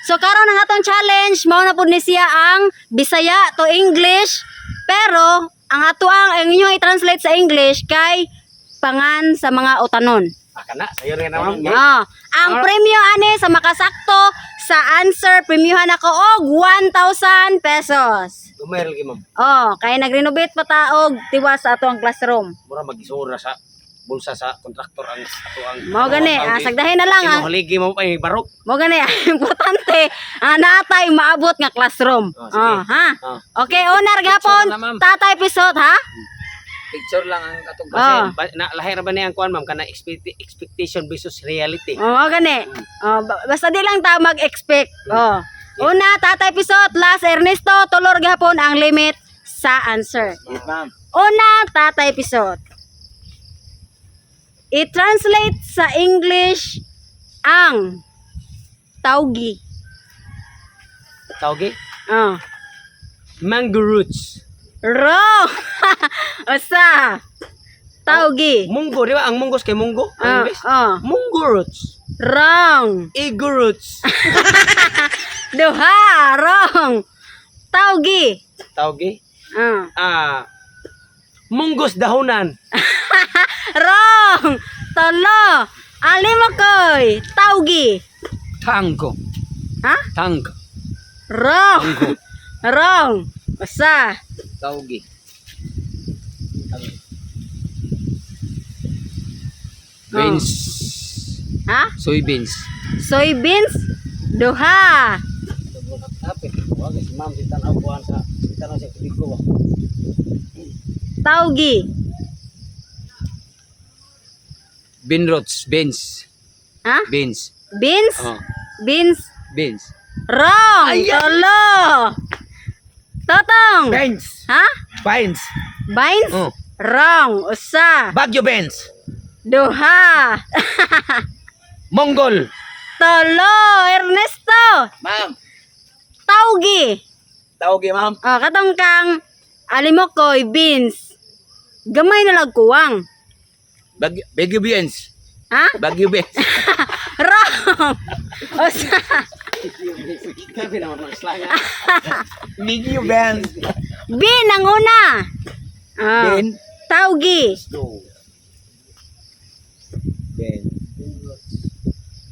So karon ang atong challenge mao na pud ni siya ang Bisaya to English, pero ang ato ang inyong i-translate sa English kay pangan sa mga utanon. Ah, kana, sayo rin na, ma'am. Ah, ang premyo ani sa makasakto sa answer, premyohan ako og 1,000 pesos. Gamay lagi, ma'am. Oh, kay nagrenovate pa ta og tiwas sa ato ang classroom. Mura magisura sa bulsa sa kontraktor ang ato ang Mao gani, sagdahin na lang ang Imo haligi mo ay barok. Mo gani, importante naatay maabot nga classroom. Oh, sige. Oh, ha? Oh. Okay, owner gapon, Picture na, ma'am. Tatay Pisot, ha? Picture lang ang atong Kasi Oh. ba, na lahi ra ba niya ang kuan, ma'am, kana expectation versus reality. Oh, mao gani. Oh, basta di lang ta mag-expect. Oh. Una, Tatay Pisot, last Ernesto, tulor gapon ang limit sa answer. Yes, ma'am. Una, Tatay Pisot. I-translate sa English ang tawgi. Tawgi? Oh. Mango roots. Wrong. Usa. Tawgi. Munggo, di ba? Ang munggos kay munggo? Ang Ah, English? oh. Munggo roots. Wrong. Ego roots. Duha. Wrong. Tawgi. Tawgi? Ah. Ah, munggos dahonan. Wrong. Tolo. Alimokoy. Tawgi. Tango. Ha? Tango. Wrong. Wrong. Usa. Tawgi. Beans. Ha? Soybeans. Soybeans. Duha. Kapit. Wag si ma'am si tanaw kuan sa si tanaw sa tubig ko ba. Tawgi. Bean roots. Beans. Ha? Beans. Beans? Oh. Beans. Beans. Wrong. Tolo. Totong. Beans. Ha? Beans. Beans? Oh. Wrong. Usa. Baguio beans. Duha. Mongol. Tolo. Ernesto. Ma'am. Tawgi. Tawgi, ma'am. Oh, katong kang alimokoy beans. Gamay na lang kuwang. Baguio beans. Ha? Baguio beans. Wrong. Usa. Grabe naman ang slang. Baguio beans. Bean ang una. Ah. Bean. Tawgi. Go. Bean.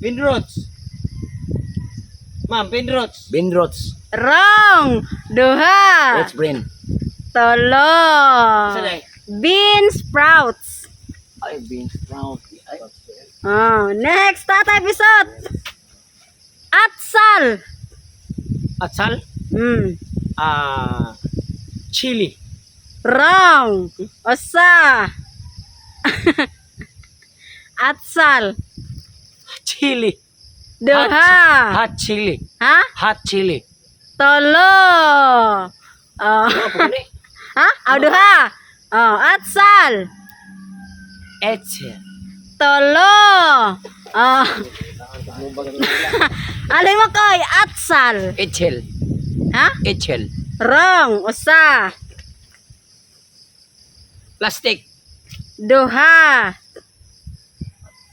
Bean roots. Ma'am, bean roots. Bean roots. Wrong. Duha. Roots brain. Tolo. Sa day? Bean sprouts. Ay, bean sprout. Ay. Oh, next, Tatay Pisot. Atsal. Atsal? Ah, chili. Wrong. Usa. Atsal. Chili. Duha. Hot chili. Ha? Hot chili. Tolo. Oh. Ha? Oh, duha. Oh, atsal. Etzel. Tolo. Oh. Alin mo koy? Atsal. Echel. Ha? Echel. Wrong. Usa. Plastic. Duha.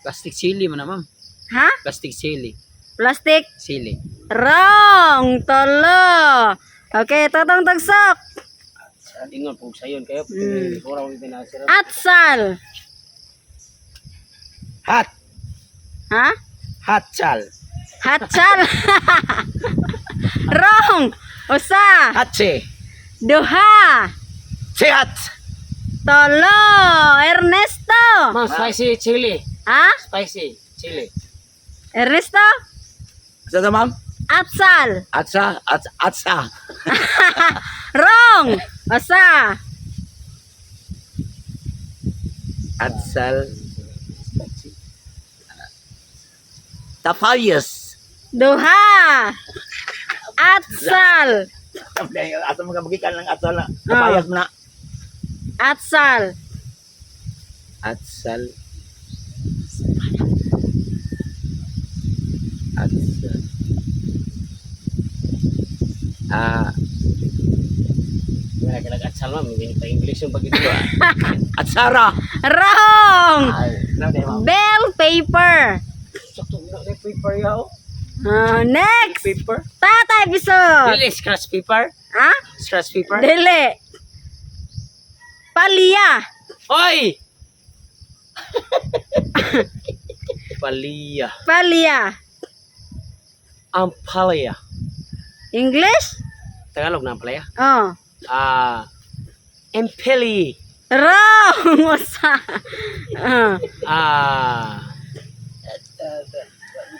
Plastic chili man na, ma'am. Ha? Plastic chili. Plastic. Chili. Wrong. Tolo. Okay, totong tagsok. Ingon po sayon kayo. Ora ko tinasira. Atsal. Hot. Ha? Hot chal. Hatsal. Wrong. Usa. Hatse. Duha. Sehat. Tolo. Ernesto. Ma'am, spicy chili. Ha? Spicy chili. Ernesto? Sa to, ma'am? Atsal. Atsa. Atsa. Wrong. Usa. Atsal. Tapayas. Duha. Atsal. Asa mga magikan lang atsal na. Tapayas mo na. Atsal. Atsal. Atsal. Ah, Wala ka nag-atsal, ma'am, hindi pa English yung pag ito. atsara. Wrong. Ay, Grabe, ma'am. Bell paper. Sakto na kay paper yao. Ah, next. Paper. Tatay Bisot. Dili, scratch paper. Ha? Scratch paper. Dili. Palya. Oy! Palya. Palya. Ang palaya. English? Tagalog na ang palaya. Oh. Ah, empeli. Wrong. Usa. Ah. Ah.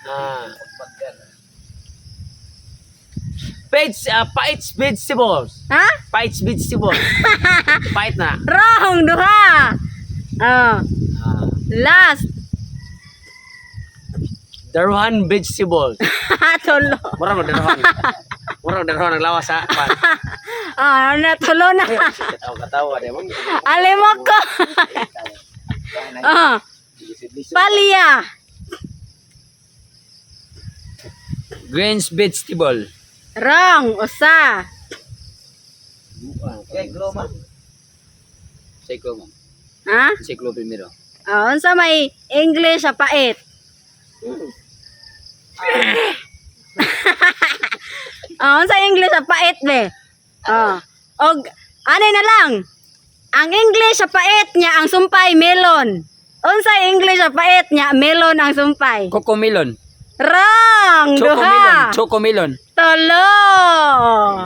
Ah. Veg, paits vegetables. Ha? Paits vegetables. Pait na. Wrong. Duha. Oh. Ah, Last. Daruhan vegetables. Tulo. Mura mo daruhan. Mura mo daruhan ang lawas ha. Pan. Ah, na tulo na. Katawa katawa di mo. Alimok ko. Ah. Palya. Greens vegetable. Wrong. Usa. Okay, glow man. Siklo, ma'am. Ha? Siklo primero. Ah, unsa may English sa pait? Ah, unsa English sa pait be? Ah. Og anay na lang. Ang English sa pait niya ang sumpay melon. Unsa English sa pait niya melon ang sumpay? Cocomelon. Wrong. Chocomelon. Duha. Chocomelon. Tulo.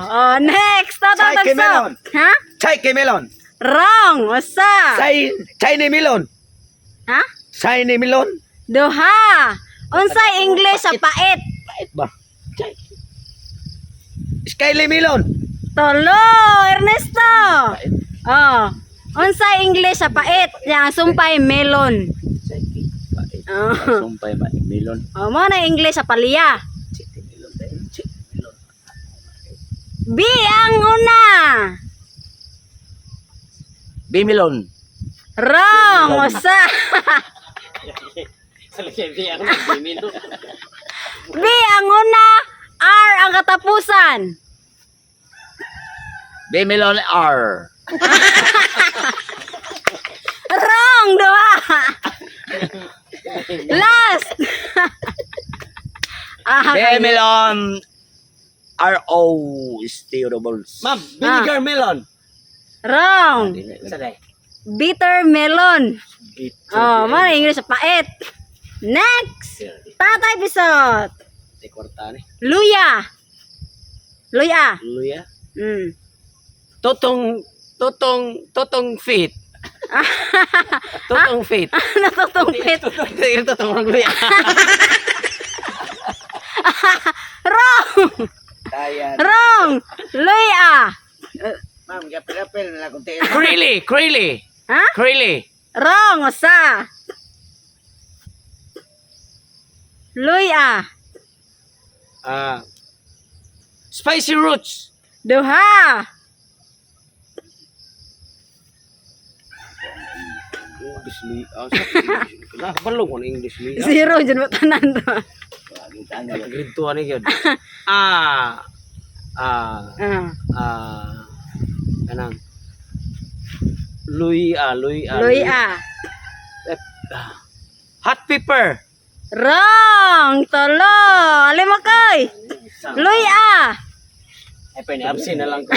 Oh, next. Toto Chay tagso. melon. Ha? Chay melon. Wrong. Usa. Chay China melon. Ha? China melon. Duha. Unsa English sa pait? Pait ba? Chay. Skyly melon. Tulo, Ernesto. Oh. Unsa English sa pait? Yang ang sumpay melon. Oh. Sumpay ba melon. Oh, mo na English sa palya. B ang una. B melon. Wrong. Usa. B ang una. R ang katapusan. B melon R. Wrong, duha. Last. Ah, B melon R O steerables. Ma'am, vinegar melon. Wrong. Sa day. Bitter melon. Oh, mo na English sa pait. Next. Tatay Bisot. Di kwarta ni. Luya. Luya. Luya. Totong, totong, totong fit. Totong fit. Natutungpit. Totong orang luya. Wrong. Tayan. Wrong. Luya. Ma'am, gapil-apil na lang kunti. Creely, creely, Ha? creely. Wrong. Usa. Luya. Ah, Spicy roots. Duha. English luya. Ah, balong ko na English luya. Zero dyan ba tanan to? Grade 2 ani gyud. Ah. Ah. Ah. Ah. Kanang luya, luya. Luya. Hot pepper. Wrong. Tulo. Alimakay. Luya. Ay, pwede absent na lang ko.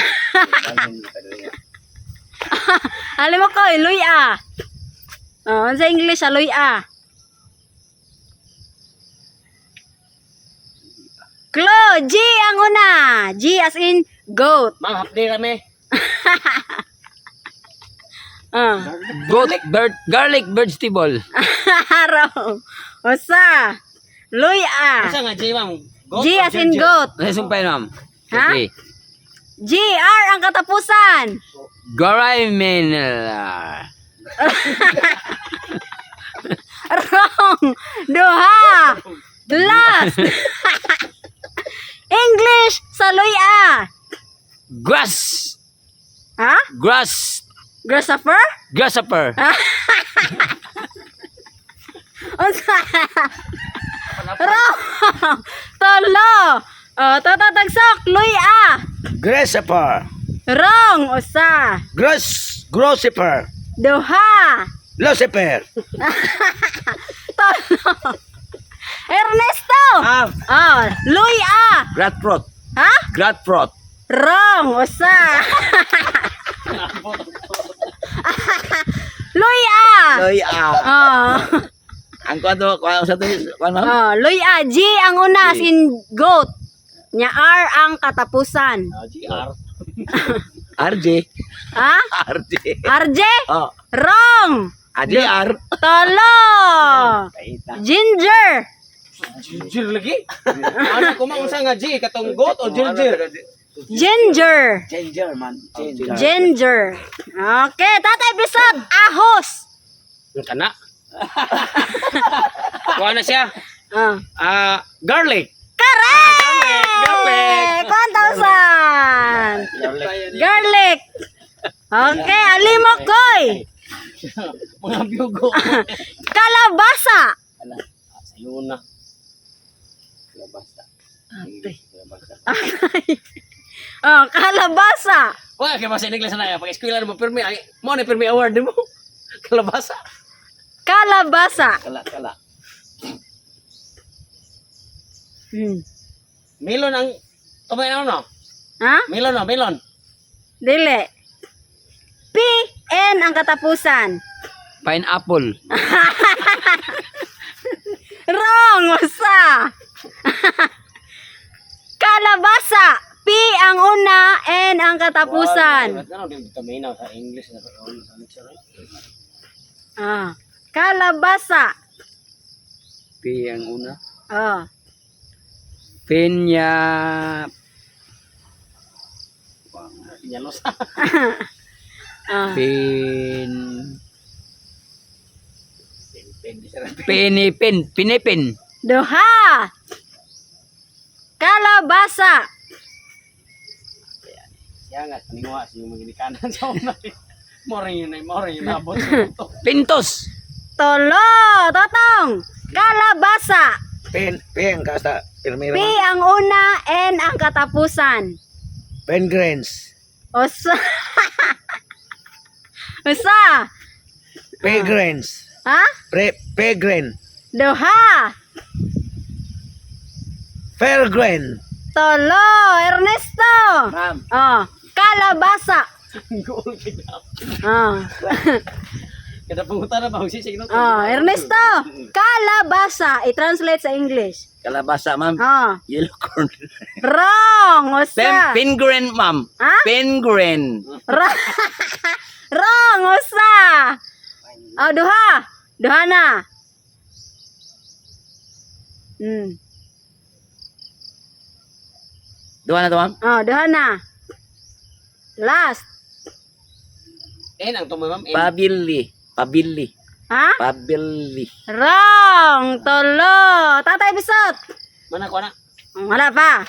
Alimakay. Luya. Oh, sa English, ah, luya. Klo, G ang una. G as in goat. Ma'am, half day kami. Ah. Goat, bird, garlic vegetable. Wrong. Usa. Luya. Asa nga G, ma'am? Goat G or as in ginger? goat. Ano sumpay, ma'am? Ha? Okay. G, R ang katapusan. Garamen. Wrong. Duha. Last. English sa luya. Grass. Ha? Grass. Grasshopper? Grasshopper. Unsa? Wrong. Tulo. Oh, tatatagsok. Luya. Grasshopper. Wrong. Usa. Grass grasshopper. Duha. Lucifer. Tulo. Ernesto. Ma'am. Oh, luya. Gratfruit. Ha? Gratfruit. Wrong. Usa. Luya. Luya. Oh. Ang kuan to, kuan sa to, kuan, ma'am? Oh, luya. G ang una as in goat. Nya R ang katapusan. Ah, GR. RJ. Ha? RJ. RJ? Oh, Wrong. ah, JR. Tolo. Paita. Ginger. Ginger lagi. Ano ko man unsa nga G katong goat o ginger? Ginger. Ginger man. Ginger. Ginger. Okay, Tatay Bisot, ahos. Ang kana. Kuha na siya. Ah. Ah, garlic. Correct! Garlic. 1,000. Garlic. Garlic. Okay, alimokoy. Mga biyugo. Kalabasa. Ala, sayo na. Kalabasa. Kalabasa. Oh, kalabasa. Wala kay basa Ingles na pag eskwela mo pirmi ay mo na pirmi award mo. Kalabasa. Kalabasa. Kala, kala. Melon ang tumay na no. Ha? Melon no, melon. Dili. P, N ang katapusan. Pineapple. Wrong! Usa! Kalabasa! P ang una, N ang katapusan. Ano di tumay na sa English na sa lecture. Ah. Kalabasa. P ang una. Oh. Pinya. Pinyalosa. Ah. Pin. Pinipin. Pinipin. Duha. Kalabasa. Siya nga paninguha sa iyong ginikanan sa una. Mo rin yun ay mo rin yun abot sa utok. Pintos. Tolo. Totong. Kalabasa. Pen, pen, kasta. Pirmira. P ang una, N ang katapusan. Pen grains. Usa. Usa. P grains. Ha? Pre, P grain. Duha. Fair grain. Tolo. Ernesto. Ma'am. Oh. Kalabasa. Goal kaya. Oh. Kada pangutan na ba sisig no? Oh, Ernesto. Kalabasa. I-translate sa English. Kalabasa, ma'am. Oh. Yellow corn. Wrong. Pen, Usa. penguin, ma'am. Ha? Penguin. Wrong. Usa. Oh, duha. Duha na. Duha na to, ma'am? Oh, duha na. Last. N ang tumoy ma'am. N. Pabili. Pabili. Ha? Pabili. Wrong. Tolo. Tatay Bisot. Mana ko na. Wala pa.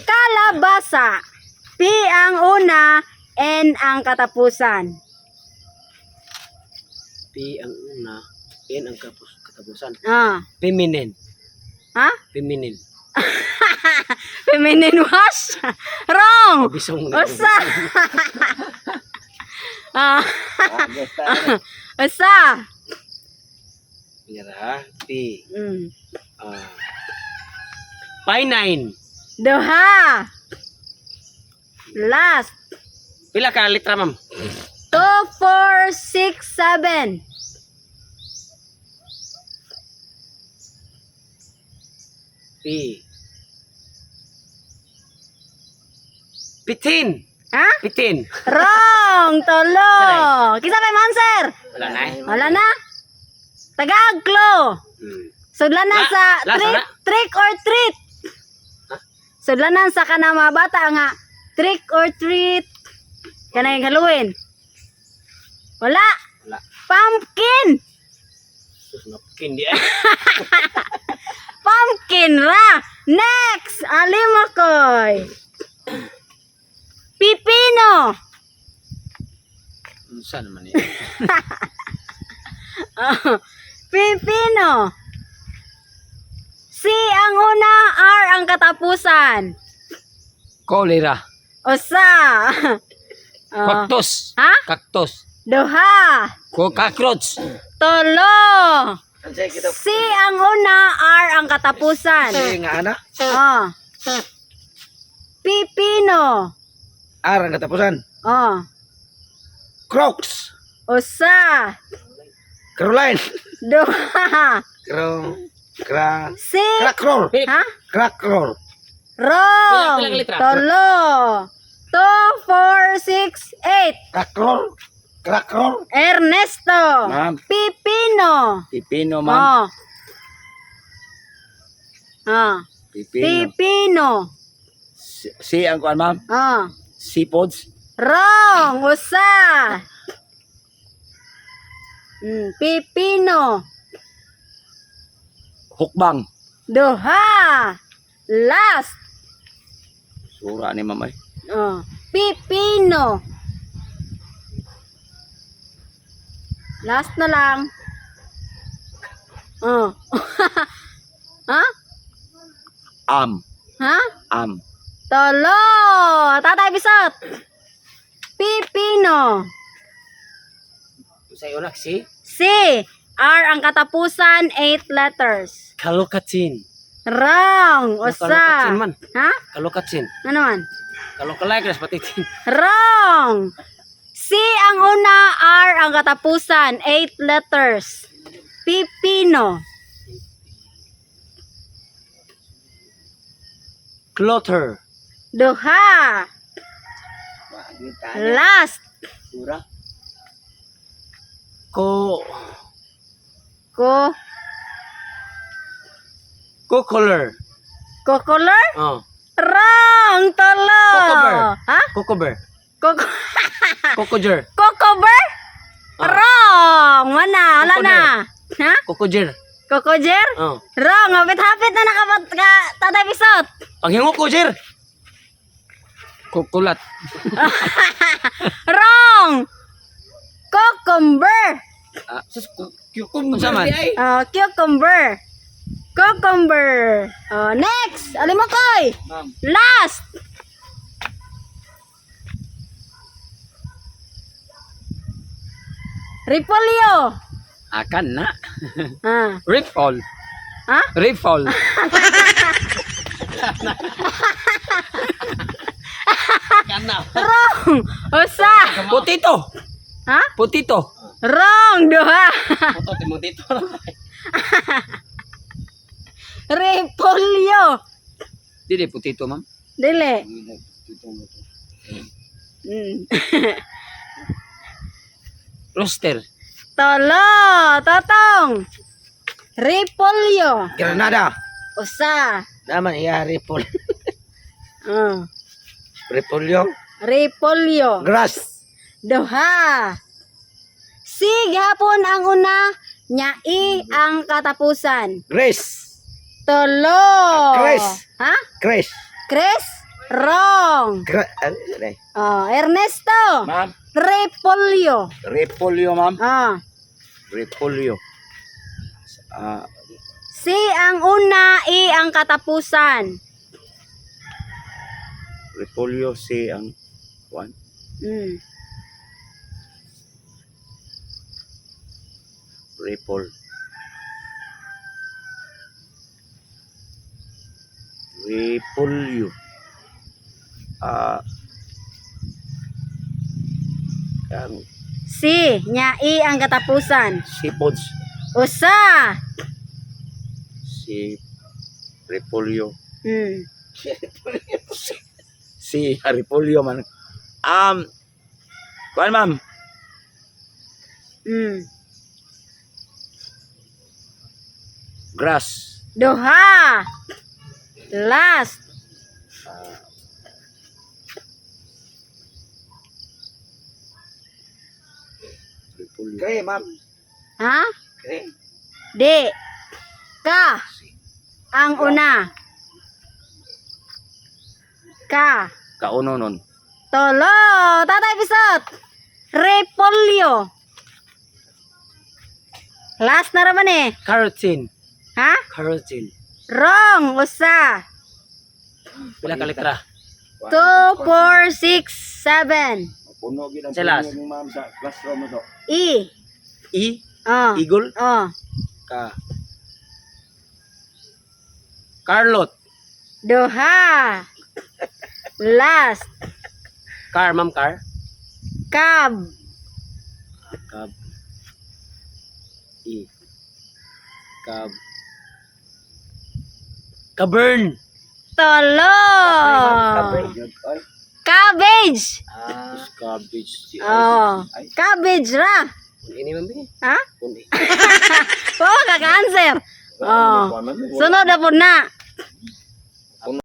Kalabasa. P ang una, N ang katapusan. P ang una, N ang kapus, katapusan. Ah. Feminine. Ha? Feminine. Feminine wash? Wrong. Bisong na. Usa. Ah. Usa. Mira, P. Ah. Pi nine. Duha. Last. Pila ka litra ma'am? 2, 4, 6, 7. P. Pitin. Ha? Pitin. Wrong. Tolo. Kinsa may answer? Wala na eh. Wala na. Tagaagklo. Sudlanan sa Last trick, na. trick or treat. Sudlanan sa kanang mga bata nga trick or treat. Kanang Halloween. Wala. Wala. Pumpkin. Sus, napkin di ay. Pumpkin ra. Next, alimokoy. Pipino. Unsa naman eh? Pipino. C ang una, R ang katapusan. Cholera. Usa. Oh. Cactus. Ha? Cactus. Duha. Cockroach. Tolo. C ang una, R ang katapusan. Nga ana. Oh. Pipino. R ang katapusan. Oh. Crocs. Usa. Caroline. Duha. Cro. Cra. C. Crack roll. Ha? Crack roll. Wrong. Pila- pila ka litra? Tulo. 2, 4, 6, 8. Crack roll. Crack roll. Ernesto. Ma'am. Pipino. Pipino, ma'am. Oh. Ah. Pipino. Pipino. C, C ang kuan, ma'am. Oh. Seapods. Wrong. Usa. Pipino. Hukbang. Duha. Last. Sura ni ma'am ay. Oh. Pipino. Last na lang. Oh. Ha? Am. Ha? Am. Tolo. Tatay Bisot. Pipino. Sa iyo na, C. C. R ang katapusan, 8 letters. Kalokatsin. Wrong. Usa. Kalokatsin man. Ha? Kalokatsin. Ano man? Kalokalike ras patitin. Wrong. C ang una, R ang katapusan, 8 letters. Pipino. Clutter. Duha. Last. Sura. Ko Ko. Kokoler. Kokoler? Oh. Wrong. Tolo. Kokober. Ha? Kokober. Koko. Kokojer. Kokober? Ah. Wrong. Wala. Wala na. Ha? Kokojer. Kokojer? Oh. Wrong. Hapit-hapit na nakapat ka, Tatay Bisot. Panghingo ko, Jer. Kukulat. Wrong. Cucumber. Sus, cucumber. Unsa man? Ay. Oh, cucumber. Cucumber. Oh, next. Alimokoy. Ma'am. Last. Repolyo. Akan na. Ah. Ripple. Ha? Ripple. Kana. Wrong. Usa. Potito. Ha? Potito. Wrong. Duha. Puto timong dito. Repolyo. Dili potito, ma'am. Dili. Rooster. Tolo. Totong. Repolyo. Granada. Usa. Naman iya ripol. Ah. Repolyo. Repolyo. Grass. Duha. Si gihapon ang una, nya i ang katapusan. Grace. Tulo. Chris. Ha? Chris. Chris? Wrong. Gra ano yun eh? Oh, Ernesto. Ma'am. Repolyo. Repolyo, ma'am. Ah. Repolyo. Ah, Si ang una, i ang katapusan. repolyo C ang kuan. Ripple. Repolyo. Ah, ang Si, nya i ang katapusan. seapods. Usa. Si repolyo. Si repolyo man. Kuan, ma'am. Grass. Duha. Last. Repolyo. Gray, ma'am. Ha? Gray. D. Ka. Ang una. Ka. Kauno nun. Tolo. Tatay Pisot. Repolyo. Last na raman eh. Carotene. Ha? Carotene. Wrong. Usa. Pila ka litra? 2, 4, 6, 7. Puno gid ang Silas. puno ni ma'am sa classroom to. E. E Oh. eagle Oh. Ka. Carlot. Duha. Last. Car, ma'am, car. Cab. Cab. E. Cab. Caburn. Tolo. Cabbage. Ah. Cabbage. Oh. Cabbage ra. Ini, ma'am, eh. Ha? Uni. Wa ka ka-answer. Oh. Sunod na po na.